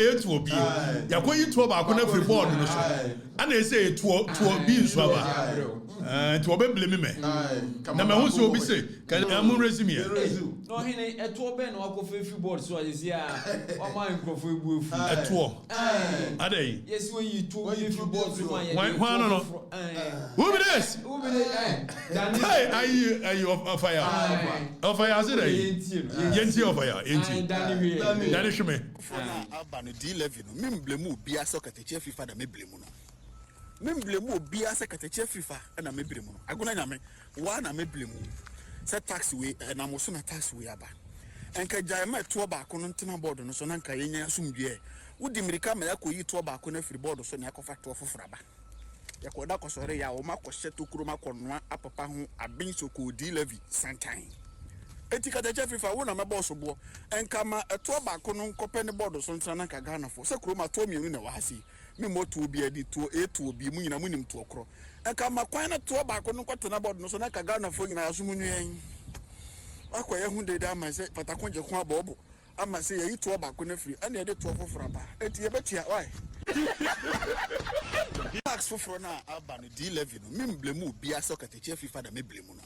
Ɛyɛ toɔ bio, yɛakɔyi toɔ baako no afiri board no so, ana ɛsɛ yɛ toɔ bi nso aba. Nti wɔbɛbile mi mɛ na mɛho sɛ obi se ka mo resi mi yɛ. Na ɔhene, ɛtoɔ bɛn na wakɔfa efi board so a yɛsi a wama nkurɔfoɔ ebu efu? Ɛtoɔ adɛn? Yɛsi oyi toɔ bi efi board so ma yɛde Hwan no? Toɔ foforɔ. Who be this? Who be this? Dani. Hey, ayi ayi, ɔfaya ɔfaya ase dɛ yi. Yɛntie no. Yɛntie ɔfaya, yɛntie. Dani hwee. Dani hweme. Foforɔ no a aba no, D levy no, memblame obiara sɛ Ɔkatakyie Afrifa na meblame no. Memblame obiara sɛ Katakyie Afrifa na meblame no. Agona Nyame waa na meblame wo sɛ tax wei ɛnam wo so na tax wei aba. Ɛnka gyae ma ɛtoɔ baako no ntena board no so na nka yɛnya asomdwoeɛ. Wodi mmirika ma yɛakɔyi toɔ baako no afiri board so na yɛakɔfa toɔ foforɔ aba. Yɛkɔda kɔsɔre yɛ a, wɔn akɔhyɛ tokuro mu akɔnoa apapa ho aben sokoo D levy santan. Eti Katakyie Afrifa, wo na mɛbɔ soboɔ. Ɛnka ma ɛtoɔ baako no nkɔpɛ ne board so ntena na nka Ghanafoɔ sɛ kurom atoɔ mmienu na ɛwɔ ha sei. Memmɔ toɔ bi adi, toɔ A, toɔ B mu nyinaa munim toɔ korɔ. Ɛnka ma kwan na toɔ baako no nkɔtena board no so na nka Ghanafoɔ nyinaa yɛasom nwɛn. Wakɔ yɛ ho dede ama sɛ patako gye ko abɔɔbo ama sɛ yɛyi toɔ baako no afiri ɛna yɛde toɔ foforɔ aba, eti yɛbɛtua. Why tax foforɔ no a aba no, D levy no, memblame obiara sɛ Ɔkatakyie Afrifa na meblame no.